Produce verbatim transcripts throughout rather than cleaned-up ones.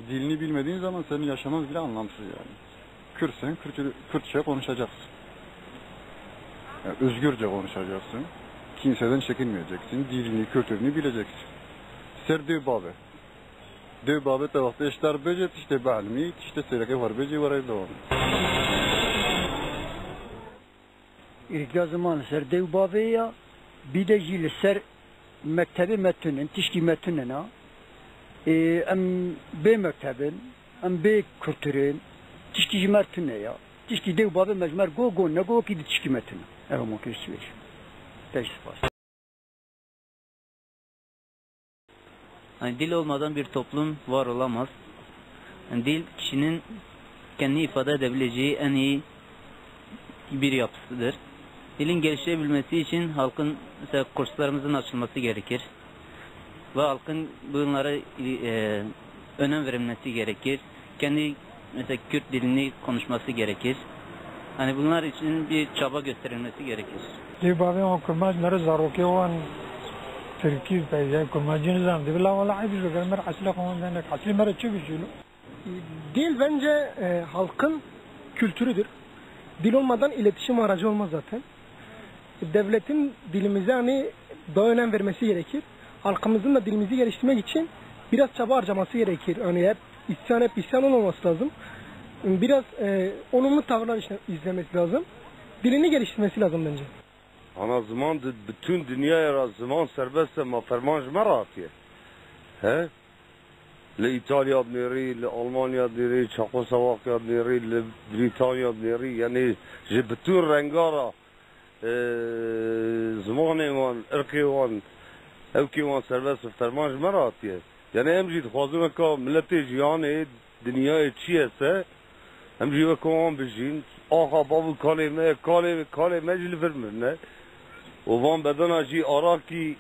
Dilini bilmediğin zaman senin yaşaman bile anlamsız yani. Kürtsen Kürtçe, Kürtçe konuşacaksın. Yani özgürce konuşacaksın. Kimseden çekinmeyeceksin. Dilini, kültürünü bileceksin. Ser dê bavê. Dê bavê te wextê ji te re bêje, tiştê bielmî, tiştê sereke xwe re bêje, were devam. Îrikla ziman li ser dê û bavê ya, bî de jî li ser mektebê me tune, tişkî me tune na. Ê, em bê mekteb in, em bê kultur in, tişkî ji me re tune ya. Tişkî dê û bavê me ji me re got, got, negot, wekî di tişkî me tune. Ev hemû kir ji wê jî. Te jî spas. Yani dil olmadan bir toplum var olamaz. Yani dil kişinin kendini ifade edebileceği en iyi bir yapısıdır. Dilin gelişebilmesi için halkın mesela kurslarımızın açılması gerekir. Ve halkın bunlara e, önem verilmesi gerekir. Kendi mesela Kürt dilini konuşması gerekir. Hani bunlar için bir çaba gösterilmesi gerekir. Lê bavê wan kurmanc nere zarokê wan tirkî, yani kurmancî nizan, dibê la wala eyb ji ber me re eslê xwe wan denek. Eslê me re çi bijîlo? Dil bence e, halkın kültürüdür. Dil olmadan iletişim aracı olmaz zaten. Devletin dilimize hani daha önem vermesi gerekir. Halkımızın da dilimizi geliştirmek için biraz çaba harcaması gerekir. Hani hep isyan, hep isyan olmaması lazım. Biraz e, olumlu tavırlar işte izlemesi lazım. Dilini geliştirmesi lazım bence. Ana ziman di bütün dünyaya ra ziman serbest e, ma ferman ji me re hatiye. He? Li Îtalya dinêrî, li Almanya dinêrî, Çekoslovakya dinêrî, li Brîtanya dinêrî, yanî ji bütün renga ra, e, zimanê wan, irqê wan, ewkê wan serbest bi ferman ji me re hatiye. Yanî em jî dixwazin weka miletê jiyanê dinyayê çi ye se, em jî weka wan bijîn. Axa bav û kalê me, kalê, kalê me jî li vir mirine. Û van bedena jî arakî,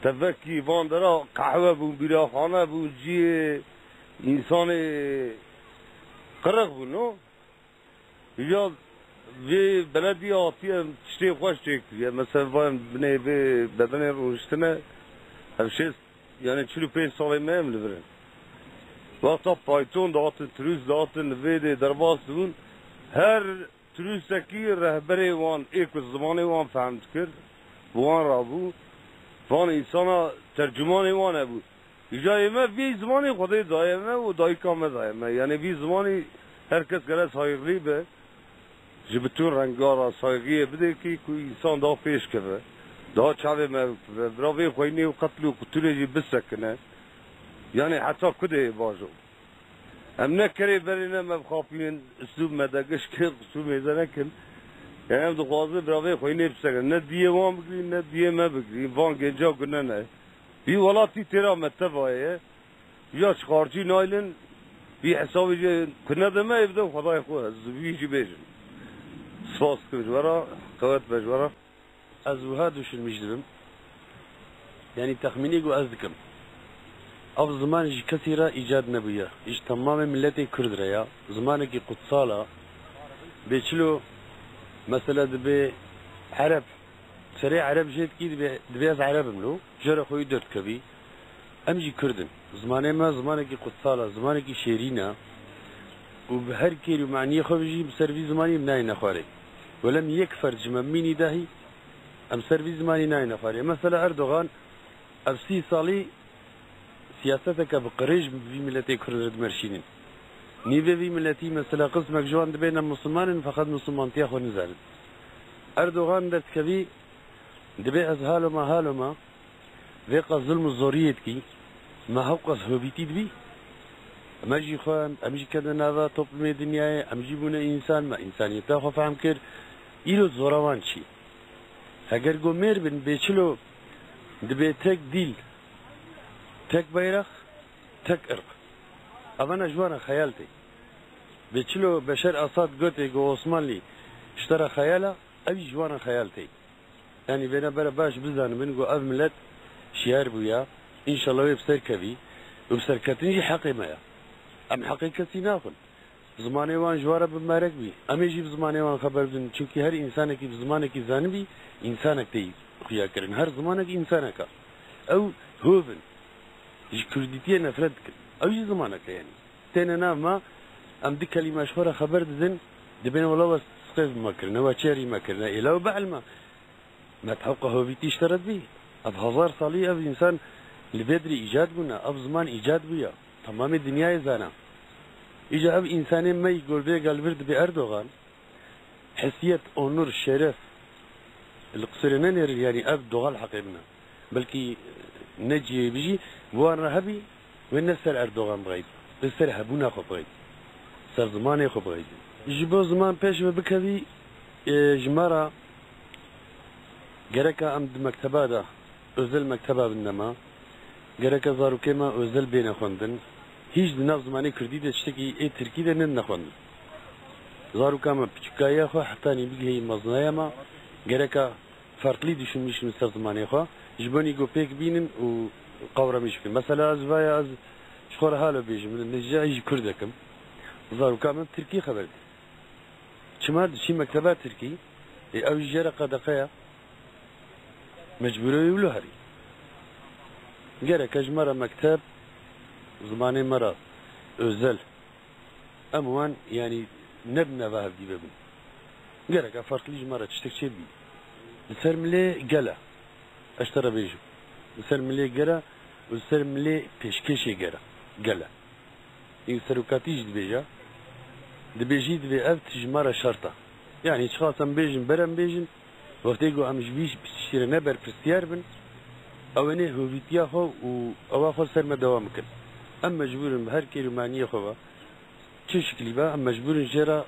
tevekî van dera qehwe bûn, bîraxane bûn, cihê însanê qirix bûn, no? Ya vê belediye hatiye tiştê xweş çêkiriye. Mesela van binê vê bedenê rûniştine, ev şêst, yani çil û pênc salê me em li vir in. Wexta payton dihatin, turîst dihatin, li vê dê derbas dibûn. Her turîstekî rehberê wan ê ku zimanê wan fehm dikir, bi wan rabû. Van însana tercûmanê wan hebû. Îca ê me vî zimanî Xwedê daye me û dayika me daye me. Yanî vî zimanî her kes gere saygilî be. Ji bütün renga re saygiyê bidê kî ku însan daha pêş keve. Daha çavê me bikive. Bira vê xweynê û qetl û qutûlê jî bisekine. Yanî heta ku dê bajo. Em ne kerê berê ne me bixapînin, uslûb me de gişkê qusûr mêze nekin. Yanî em dixwazin bira vê xweynê bisekine. Ne diyê wan bigirîn, ne diyê me bigirîn. Van genca gune ne. Vî welatî têra me tevayê ye. Ya ji xarcî naylin, vî hesabê jê ku nedime, ê bidin Xwedayê xwe, ez vî jî bêjim. Spas dikim ji we re, qewet be ji we re. Ez wiha duşilmîş dibim. Yanî texmînê ku ez dikim. Ev ziman ji kesî re îcad nebûye. Ji temamê miletê Kurd re ya. Zimanekî qutsal e. Bê çilo, mesela dibê Ereb, serê Ereb jê dikî dibê, dibê ez Ereb im lo. Jê re xweyî derdikevî. Em jî Kurd in. Zimanê me zimanekî qutsal e, zimanekî şêrîn e. Û bi her kêr û maniyê xwe jî bi ser vî zimanî em nayêne xwarê. Wele em yek ferd ji me bimînî dahî, em ser vî zimanî nayêne xwarê. Mesela Erdogan, ev sî salî siyaseteke bi qirêj vî miletê Kurd re dimerşînin. Nîvê vî miletî mesela qismek ji wan dibêne misilman in, feqet misilmantiya xwe nizanin. Erdogan derdikevî, dibê ez haloma, haloma, vê qas zulm û zoriyê dikî, me hewqas hobîtî dibî. Me jî xwend, em jî ketin nava toplumê dinyayê, em jî bûne însan, me însaniyeta xwe fehm kir. Îro zora wan çi? Heger go mêr bin, bê çilo dibê tek dîl, tek bayrax, tek irq. Evana ji wan re xeyal tê. Bê çilo Beşer Asad gotê go Osmanlî ji te re xeyal e, ev jî ji wan re xeyal tê. Yanî vêne bere baş bizanibin ku ev milet şiyar bûya, înşallah wê bi ser kevî û bi serketin jî heqê me ye. Em heqê kesî naxwin. Zimanê wan ji wan re bimarek bî. Em ê jî bi zimanê wan xeber bidin. Çimkî her însanekî bi zimanekî zanibî, însanek tê xuya kirin. Her zimanek însanek e. Ew hov in. Ji kurdîtiyê nefret dikin. Ew jî zimanek e, yanî. Têne nav me, em du kelîme ji xwe re xeber didin, dibên wela we sixêf bi me kirine, we çêrî me kirine, êla we bielme. Me tewqa hovîtî ji te re dibî. Ev hezar salî ev însan li vê dirê îcad bûne, ev ziman îcad bûye. Temamê dinyayê zana. Îca ev însanê me yî golbêga li vir dibê Erdogan, hesiyet, onur, şeref li qisirê nenêrir, yanî ev doğal heqê min e. Belkî ne cihê bijî, bi wan re hebî, wê ne ser Erdogan bixeyt, wê ser hebûna xwe bixeyt, ser zimanê xwe bixeyt. Ji bo ziman pêş ve bikevî, e, ji me re gereka em di mekteba de, özel mekteba bidine me, gereka zarokê me özel bêne xwendin. Hîç di nav zimanê kurdî de tiştekî ê tirkî de nedine xwendin. Zaroka me piçûkayiya xwe hetanî bigiheyî mezinaya me, gereka farklî düşünmüş bin ser zimanê xwe, ji bo nî ku pêk bînin û qewremîş bikin. Mesela ez vaya ez ji xwe re halo bêjim, min ji, ez jî kurdek im. Zaroka min tirkî xeber didin. Çima diçî mekteba tirkî? Ê, ew jî jê re qedexe ye. Mecbûr e wê wilo herî. Gereke ji me re mekteb, zimanê me re özel. Em wan, yanî, ne bi nava hevdî vebin. Gereke farklî ji me re tiştek çêbî. Li ser milê gel e. Ez ji te re bêjim. Li ser milê gel e û li ser milê pêşkêşê gel e. Gel e. Ê serokatî jî dibêje. Dibêjî divê ev tişt ji me re şert e. Yanî çiqas em bêjin, ber em bêjin, wextê ku em ji vî tiştî re ne berpirsiyar bin, ew ê nê hovîtiya xwe û ewa xwe ser me dewam bikin. Em mecbûr in bi her kêr û maniyê xwe ve, çi şiklî be, em mecbûr in jê re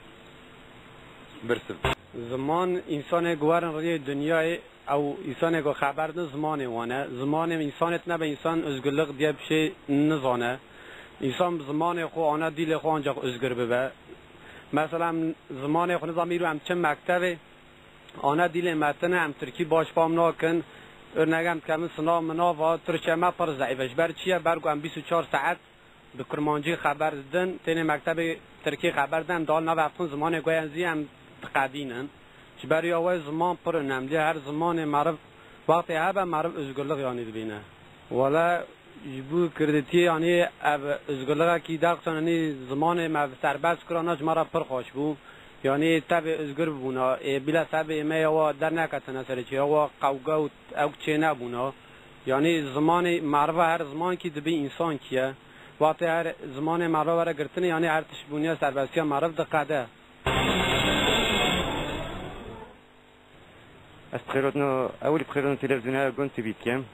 bersiv bin. Ziman, însanê ku werin riyê dinyayê, ew însanê ku xeber din zimanê wan e. Zimanê însanê tune be, însan özgürlük diye bir şey nizane. Însan bi zimanê xwe, ana dîlê xwe ancak özgür bibe. Mesela em zimanê xwe nizam, îro em çin mektevê, ana dîlê me tine, em tirkî baş fam nakin. Örnek em dikevin sınav minava, Tirkçe me pir zeîf e. Ji ber çi ye? Ber ku em bîst û çar saet bi kurmancî xeber didin, tênê mektebê tirkî xeber didin, em dal navê xwe zimanê ku em zî em diqedînin. Ji ber ya wê ziman pir önemli ye. Her zimanê meriv wextê hebe meriv özgürlük yanî dibîne. Wele ji bo kirditiyê yanî ev özgürlükekî derxistin, yanî zimanê me serbest kirana ji me re pir xweş bû. Yanî tevê özgür bibûna. Ê bîle sebê me ya wa derneketine serê çi, ya wa qewge û ew çê nebûna. Yanî zimanê meriva her zimankî dibî însankî ye. Wextê her zimanê meriva were girtinê, yanî her tişt bûniye serbestiya meriv diqede. Ez bi xêrhatina, ewil bi xêrhatina televîzyona Gun T V dikim.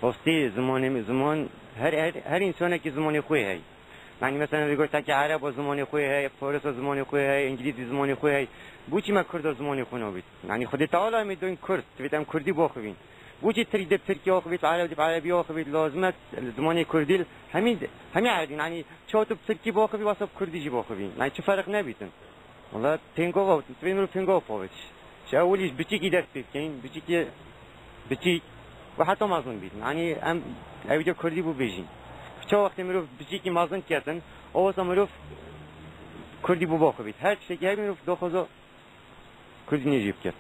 Rastî zimanê min, ziman her, her, her însanekî zimanê xwe heye. Yanî mesela vê goştekî Ereba zimanê xwe heye, Farisa zimanê xwe heye, Îngilîzî zimanê xwe heye. Boçî me Kurda zimanê xwe nabît? Yanî Xwedê Teala em ê doyîn Kurd, divêt em Kurdî baxivîn. Boçî Tirk dê bi Tirkî axivît, Ereb dê bi Erebî axivît, lazim e zimanê Kurdî li hemî, hemî erdî, yanî çawa tu bi Tirkî baxivî, wesa bi Kurdî jî baxivî. Yanî çi ferq nebîtin. Wala têngava, divê mirov têngava pavêt. Ji ewilî ji biçîkî dest pê bikeyin, biçîkî, biçîk û heta mezin bîtin. Yanî em ew de Kurdî bû bêjin. Çawa wextê mirov biçîkî mezin ketin, o wesa mirov Kurdî bû baxivît. Her tiştekî her mirov daxwaza Kurdî nêjî bike.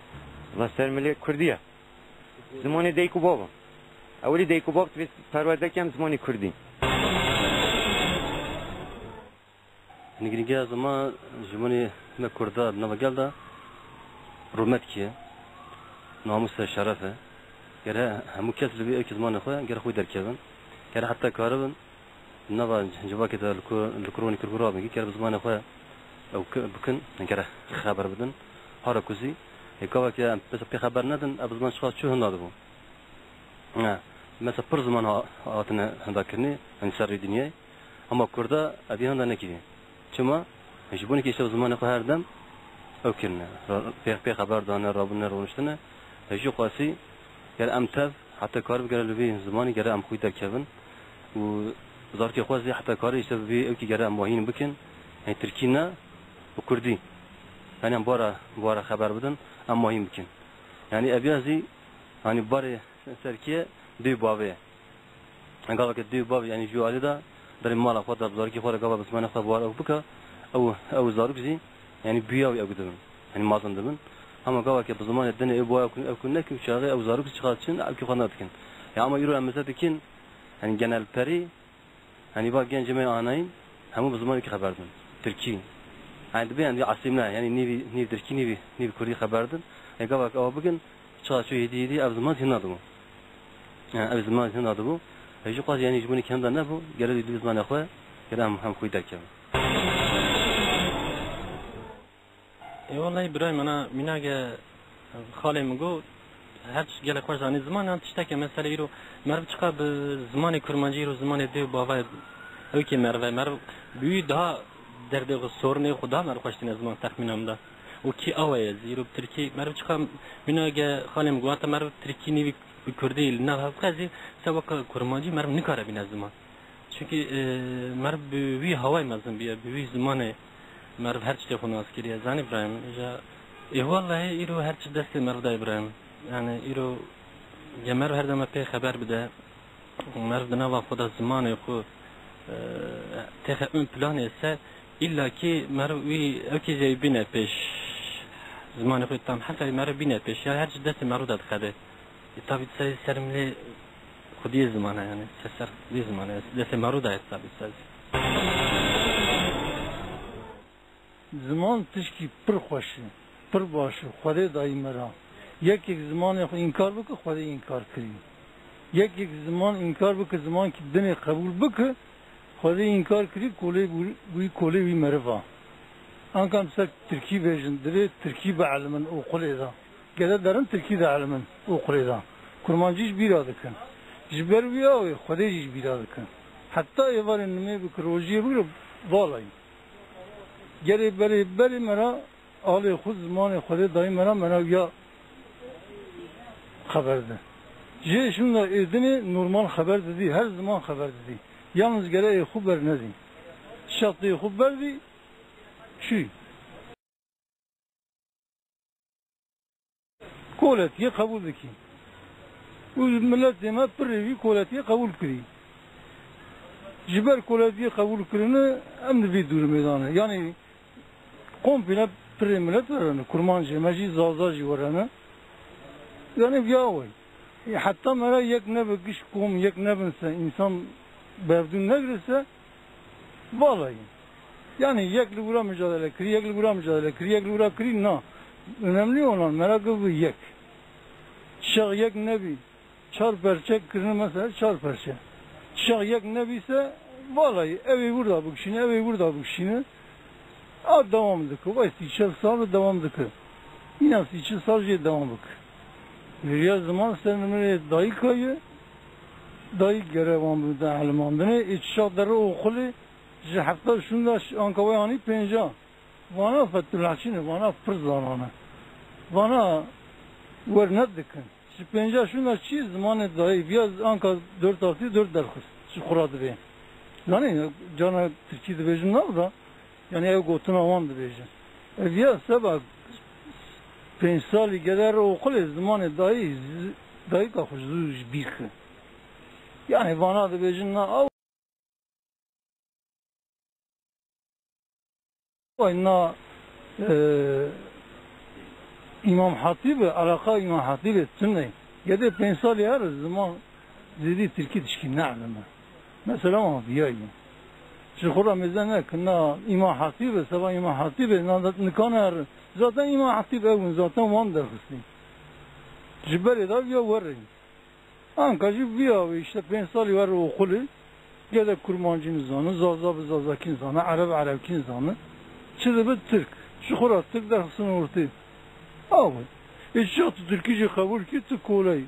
Valla ser milê Kurdî ye. Zimanê dayik û bava. Ewilî dayik û bav divê perwerde kem zimanê Kurdî. Nigirîngeha ziman ji zimanê me Kurda di nava gel de rûmetkî ye. Namûs e, şeref e. Gere hemû kes li vê ewkî zimanê xwe gere xwe derkevin. Gere heta karibin nava civakê de li ku, li ku ronî kirkû rabin, kî kere bi zimanê xwe ew ki, bikin, kere xeber bidin. Hara ku zî, ê gava ke em pê, pê xeber nedin, ev bi ziman çiqas çi hinda dibû. Ha, mesela pir ziman ha-, hatine hinda kirinê, em ser rê dinyayê. Hema Kurda ev henda nekiriye. Çima? Ji bo neke îşte zimanê xwe her dem ew kirine. Ra-, pê, pê xeber dane, rabûne, rûniştine. Ji xwesî, ger em tev, heta karib gere li vê zimanê gere em xwî derkevin. Û zarokê xwe zî heta karê îşte vê ewkî gere em wahîn bikin. Yanî tirkî ne, bi kurdî. Yanî em bara, bara xeber bidin, em wahîn bikin. Yanî eviya zî, yanî barê serkê dê bavê. Gava ke dê û bav, yanî, ji alî de derê mala xwe de bi zarokê xwe re gava bi zimanê xwe bi war ew bike, ew, ew zarok jî, yanî, bûya wî ew dibin. Yanî, mezin dibin. Hema gava ke bi zimanê dinê ew bi war ew ku, ew ku nekin, çaxê ew zarok jî çiqas çin, ew kî xwe nedikin. Ya, ama îro em mesela dikin, yanî, genelperî, Yanî va gencê me anayîn, hemû bi zimanekî xeber din. Tirkî. Yanî dibe yanî asîmle, yanî nîvî, nîv tirkî, nîvî, nîv kurdî xeber din. Ê gava ke ewa bikin, çawa çû hêdî hêdî ev ziman hîn nadibû. Yanî ev ziman hîn nadibû. Ê jî qas yanî ji bo nî kêm de nebû, gere dî zimanê xwe, gere em, em xwî derkevin. Ê wellahî birayê min a, mînake xalê min got, her tişt gelek xweş zanî. Ziman yan tişteke mesele îro meriv çiqa bi zimanê kurmancî îro zimanê dê û bavayê ew kê meriv e. Meriv bi wî daha derdê xwe, sorinê xwe daha meriv xweş tîne ziman texmîna min de. Û kî awe ye zî îro bi tirkî meriv çiqa mînake xalê min got, heta meriv tirkî nîvî bi kurdî li nav hev bixezî, se weke kurmancî meriv nikare bîne ziman. Çunkî, e, meriv bi wî hawayê mezin bûye, bi wî zimanê meriv her tiştê xwe nas kiriye. Zanî birayê min, îja, ê, wellahî îro her çi destê meriv de ye birayê min. Yanî îro ya meriv her dema pê xeber bide, meriv di nava xwe de zimanê xwe, e, têxe ön planê ser, îlla kî meriv wî ew kî jê bîne pêş. Zimanê xwe tam heqê meriv bîne pêş. Ya her çi destê meriv de dixebe. Tabî ser, ser milê xwediyê ziman e, yanî ser, ser xwediyê ziman e. Destê meriv de ye tabî ser. Ziman tişkî pir xweş e, pir baş e. Xwedê dayî me ra. Yekek zimanê xwe înkar bike, Xwedê înkar kirî. Yekek ziman înkar bike, zimankî dinê qebûl bike, Xwedê înkar kirî, kolê bû-, bûyî kolê wî meriva. Anka em ser tirkî bêjin, divê tirkî bielimin oqulê de. Gede derin tirkî dielimin oqulê de. Kurmancî ji bîra dikin. Ji ber wî awê Xwedê jî ji bîra dikin. Heta êvarê nimê bikir, rojiyê bikir, valayî. Gelê berê berê me ra alê xwe, zimanê Xwedê dayî me ra, me ra ya xeber de. Jê şûnda êdinê normal xeber didî, her ziman xeber didî. Yalnız gere ê xwe bernedî. Şextê xwe berdî, çûyî. Koletiyê qebûl dikî. Û miletê me pirê wî koletiyê qebûl kirî. Ji ber koletiyê qebûl kirine em di vî dûrimê de ne. Yanî komple pirê milet were ne. Kurmancê me jî, Zaza jî were ne. Yanî viya wê. Ê, heta me re yek nebe, giş kom yek nebin se, însan bevdûn negire se, valayî. Yanî yek li wira mücadele kirî, yek li wira mücadele kirî, yek li wira kirî, na. Önemli olan me re gov yek. Çax yek nebî, çar perçe kirine mesela çar perçe. Çax yek nebî se, valayî, ew ê wir da bikişîne, ew ê wir da bikişîne. A dewam dike. Vay sî çel sal dewam dike. Yine sî çel sal jê dewam bike. Vêriya ziman ser nimrê dayika ye. Dayik gere wan bide elimandinê. Ê çiçak derre oxulê ji hefta şûnda ş-, anka wê anî pênca. Vana Fethullah çîne, vana pir zanane. Vana wernet dikin. Ji pênca şûna çi zimanê dayî, viya anka dört artı dört derxist, ji xwe re dibê. Zanî, cana tirkî dibêjin nav da, yanî ew gotina wan dibêjin. E, viya seba pênc salî geder oxulê zimanê dayî, zi-, dayika xwe zû ji bîr kir. Yanî vana dibêjin na ew. Vay na, e, Îmam Hatîb e, eleqa Îmam Hatîb e tune. Gedê pênc salî her ziman zêdî tirkî dişkî neelime. Mesela wan viya ye. Ji xwe re mêze nekin, na Îmam Hatîb e, seba Îmam Hatîb e, na nikane her. Zaten Îmam Hatîb ew in, zaten wan derxistî. Ji berê de viya werê. Anka jî viya wê, îşte pênc salî wer oxulê, gede kurmancî nizane, zaza bi zazakî nizane, ereb erebkî nizane. Çi dibe tirk. Ji xwe re tirk derxistin ortê. Awe. Ê çax tu tirkî jî qebûl kî, tu koleyî.